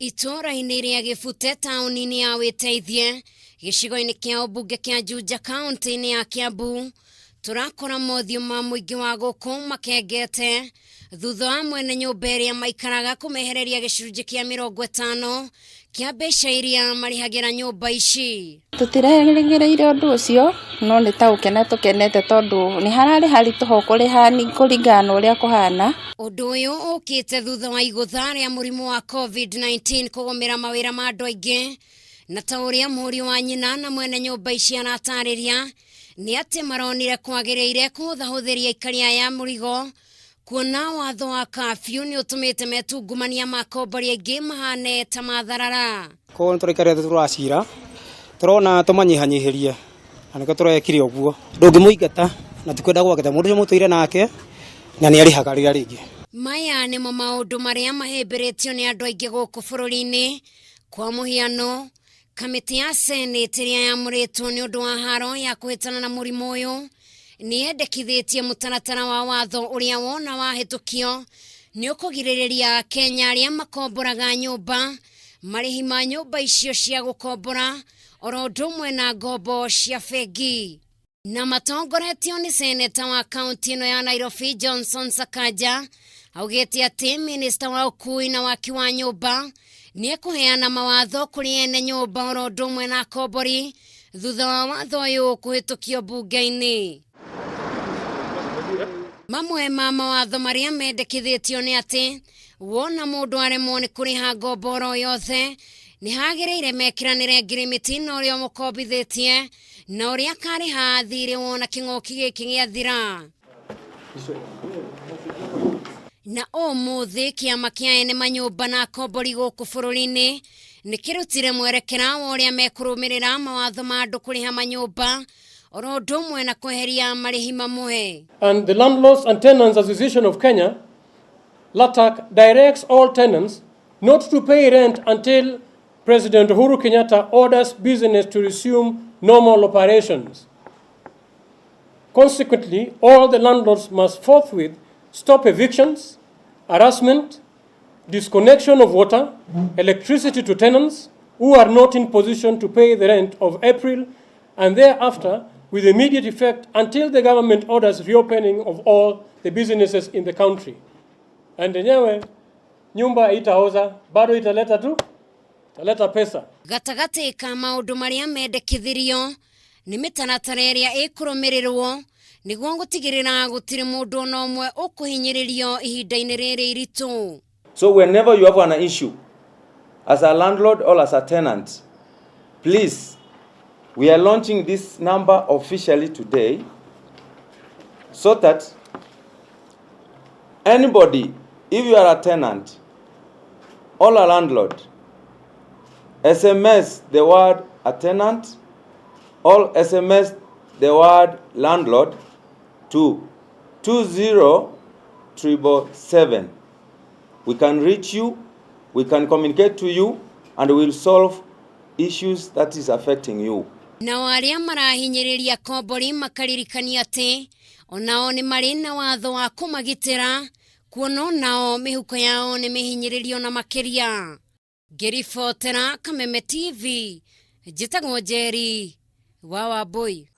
Itũũra-inĩ rĩa Gĩbute taũni-inĩ ya Wĩteithie gĩcigo-inĩ kĩa ũmbunge kĩa Juja kaũntĩ-inĩ ya Kiambu tũrakora mothiũ ma mũingĩ wa gũkũ makengete thutha wa mwene nyũmba ĩrĩa maikaraga kũmehereria gĩcunjĩ kĩa 50 kĩa mbeca iria marĩhagĩra nyũmba ici. Tũtirerĩgĩrĩire ũndũ ũcio, no nĩ ta gũkena tũkenete tondũ nĩ hararĩ haritũ ho kũrĩha kũringana na ũrĩa kũhana. Ũndũ ũyũ ũkĩte thutha wa igũtha rĩa mũrimũ wa COVID-19 kũgũmĩra mawĩra ma andũ aingĩ, na ta ũrĩa mũriũ wa nyina na mwene nyũmba ici aratarĩria, nĩ atĩ maronire kwagĩrĩire kũhũthahũthĩria aikari aya mũrigo, kuona watho wa kafyu nĩ ũtũmĩte metungumania ma kombori aingĩ mahane ta matharara. Koguo nĩ tũraikarĩte tũracira tũrona tũmanyihanyihĩrie na nĩkĩo tũrekire ũguo. Ndũngĩmũingata na tikwenda gwake tondũ mũndũ ũcio mũtũire nake na nĩ arĩhaga rĩrĩa rĩngĩ. Maya nĩmo maũndũ marĩa mahĩmbĩrĩtio nĩ andũ aingĩ gũkũ bũrũri-inĩ. Kwa mũhiano, kamĩtĩ ya Senate ĩrĩa yamũrĩtwo nĩ ũndũ wa haro ya kũhĩtana na mũrimũ ũyũ nĩ yendekithĩtie mũtaratara wa watho ũrĩa wona wahĩtũkio nĩ ũkũgirĩrĩria Kenya arĩa makomboraga nyũmba marĩhi ma nyũmba icio cia gũkombora oro ũndũ ũmwe na ngombo cia bengi. Na matongoretio nĩ seneta wa kaunti ĩno ya Nairobi Johnson Sakaja augĩte atĩ minista wa ũkui na waki wa nyũmba nĩ ekũheana mawatho kũrĩ ene nyũmba oro ũndũ ũmwe na akombori thutha wa watho ũyũ kũhĩtũkio mbunge-inĩ. Mamwe ma mawatho marĩa mendekithĩtio nĩ atĩ wona mũndũ aremwo nĩ kũrĩha ngombo oro yothe nĩ hagĩrĩire mekĩranĩre ngirimiti na ũrĩa ũmũkombithĩtie na ũrĩa akarĩha thirĩ wona kĩng'ũki gĩkĩ gĩathira. Na ũmũthĩ kĩama kĩa ene manyũmba na akombori gũkũ bũrũri-inĩ nĩ kĩrutire mwerekera wa ũrĩa mekũrũmĩrĩra mawatho ma andũ kũrĩha manyũmba oro ũndũ ũmwe na kweheria marĩhi mamwe. And the Landlords and Tenants Association of Kenya, LATAK, directs all tenants not to pay rent until President Uhuru Kenyatta orders business to resume normal operations. Consequently, all the landlords must forthwith stop evictions, harassment, disconnection of water, electricity to tenants who are not in position to pay the rent of April and thereafter with immediate effect until the government orders reopening of all the businesses in the country. And enyewe nyumba itaoza bado italeta tu italeta pesa. Gatagatĩ ka maũndũ marĩa mendekithirio nĩ mĩtaratara ĩrĩa ĩkũrũmĩrĩrwo nĩguo gũtigĩrĩra gũtirĩ mũndũ ona ũmwe ũkũhinyĩrĩrio ihinda-inĩ rĩrĩ iritũ. So whenever you have an issue, as a landlord or as a tenant, please, we are launching this number officially today so that anybody, if you are a tenant or a landlord, SMS the word a tenant or SMS the word landlord to 20777. We can reach you, we can communicate to you, and we will solve issues that is affecting you. Nao arĩa marahinyĩrĩria kombori makaririkania atĩ onao nĩ marĩ na watho wa kũmagitĩra kuona onao mĩhuko yao nĩ mĩhinyĩrĩrio na makĩria. Ngĩribotera Kameme TV, njĩtagwo Njeri wa Wambui.